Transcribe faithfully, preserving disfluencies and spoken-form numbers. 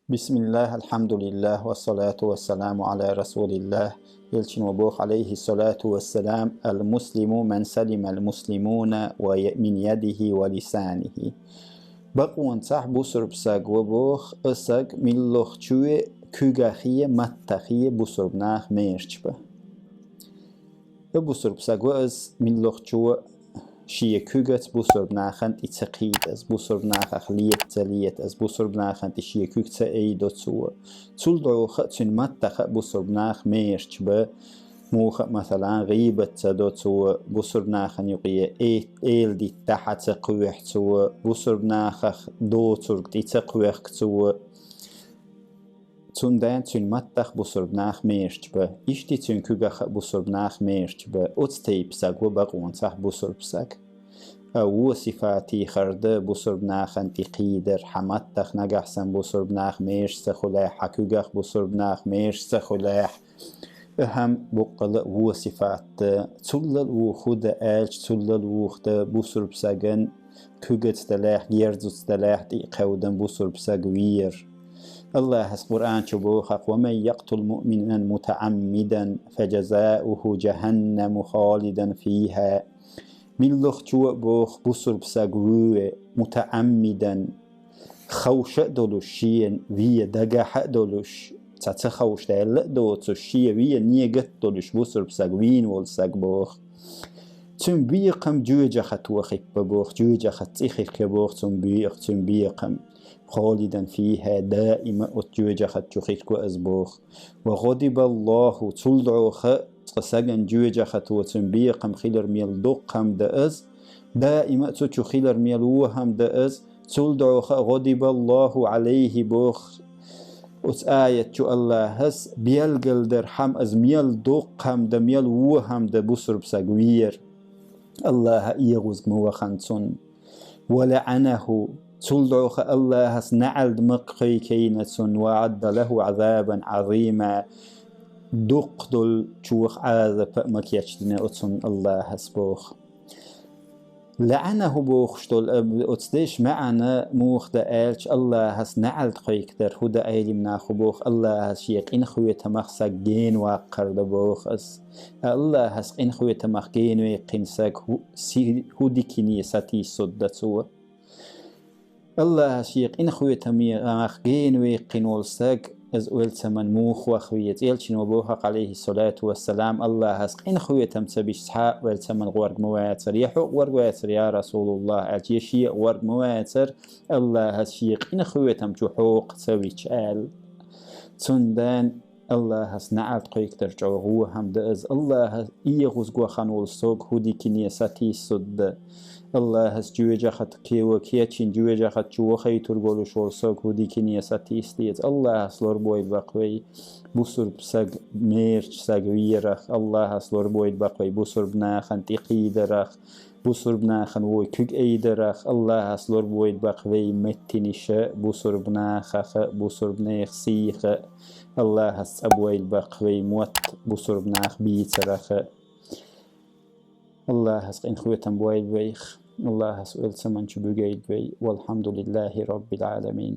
بسم الله، الحمد لله، والصلاة والسلام على رسول الله. Элчано боху, عليه الصلاة والسلام: المسلم من سلم المسلمون من يده ولسانه. Бакъонцахь бусурба саг ва боху, и саг муьлххачу куьгахе, маттахе бусурба нах мерзаш ба. И бусурба саг ва иза, муьлххачу шен куьгаца бусурба нахана тӀе ца кхийда иза, бусурба нахах лета ца лета иза, бусурба нахана тӀе шен куьг ца айдо цо. Цул дохьуха а цуьнан маттаха а бусурба нах мерзаш ба. Муха а, масала, гӀийбат ца до цо, бусурба нахана юкъе э-, эла дитта хьа ца кхоьхьу цо, бусурба нахах доцург тӀе ца кхоьхку цо. Цундела цуьнан маттах бусурба нах мерзаш ба, иштта цуьнан куьгах а бусурба нах мерзаш ба. Оцу тайпа саг ва бакъонцахь бусурба саг. А вон сифатехь хир ду бусурба нахана тӀе кхийдар: хьан маттах нагахь санна бусурба нах мерзаш ца хуьлахь, хьан куьгах бусурба нах мерзаш ца хуьлахь. И хӀума боккъала а вон сифат ду. Цуллал а вон хӀун ду аьлча, цуллал а вон хӀун ду бусурба сагана куьгаца делахь, герзаца делахь тӀе а кхевдина бусурба саг вер. АллахӀас Къуръан чу боху: ومن يقتل مؤمنا متعمدا فجزاؤه جهنم خالدا فيها. Муьлххачо а боху бусурба саг вуьйр, متعمدا, ховша а долуш, шен вен дагахь а долуш, цхьа ца ховшадаьлла а доцуш, шен вен негат а долуш бусурба саг вийна волу саг боху. Цуьнан бекхам жоьжахато хирго боху, жоьжахат цӀе хирго боху цуьнан бе-, цуьнан бекхам. خالدا فيها, даима оцу жоьжахат чу хирго иза боху. وغضب الله, цул дохьуха цкъа сагана жоьжахато цуьнан бекхам хилар мел доккха хӀума ду иза, даима а цу чу хилар мел вон хӀума ду иза, цул дохьуха غضب الله عليه боху. Оцу аят чу АллахӀас белгалдар хӀума иза мел доккха хӀума ду, мел вон хӀума ду бусурба саг вер. АллахӀа эгӀазга ма вахана цунна. ولعنه, цул дохьуха АллахӀас наӀалт ма кхайкхийна цунна, وأعد له عذابا عظيما, дукха долчух Ӏазап а ма кечдина оцунна АллахӀас боху. لعنه бохуш долу оцу дешан маьӀна муха ду аьлча, АллахӀас наӀалт кхайкхадар хӀун ду, Ӏелам наха боху, АллахӀас шен къинхетамах саг генаваккхар ду боху иза. АллахӀас къинхетамах генаваьккхина саг хӀу-, си-, хӀун дикане сатийсадда цо. АллахӀас шен къинхетамах генаваьккхина волу саг, иза ойла ца ман муха ваха веза. Элчано боху, عليه الصلاة والسلام: АллахӀас къинхетам ца бича цхьа а ойла ца ман гӀорг ма вацара. Я хьо а гӀорг вацара, я РасулуллахӀ, аьлча, я шен а гӀорг ма вацара, АллахӀас шен къинхетам чу хьокха ца вича аьлла. Цундела АллахӀас наӀалт кхайкхадар чӀогӀа вон хӀума ду иза. АллахӀа эгӀазга вахана волу саг хӀун дикане сатийсадда. АллахӀас жоьжахат кева кечйина жоьжахат чу вахийтург волуш волу саг хӀун дикане сатийса деза. АллахӀас лорбойла баккха вай бусурба саг, мерзачу саг верах. АллахӀас лорбойла баккха вай бусурба нахана тӀе кхийдарах. Бусурба нахана вон куьг айдарах. АллахӀас лорбойла баккха вай меттаниша бусурба нахаха, бусурба нехан сийха. АллахӀас цӀа бойла баккха вай мотт бусурба нах бийцараха. АллахӀас къинхетам бойла вайх. АллахӀас ойла ца ман чу буьгийла вай. والحمد لله رب العالمين.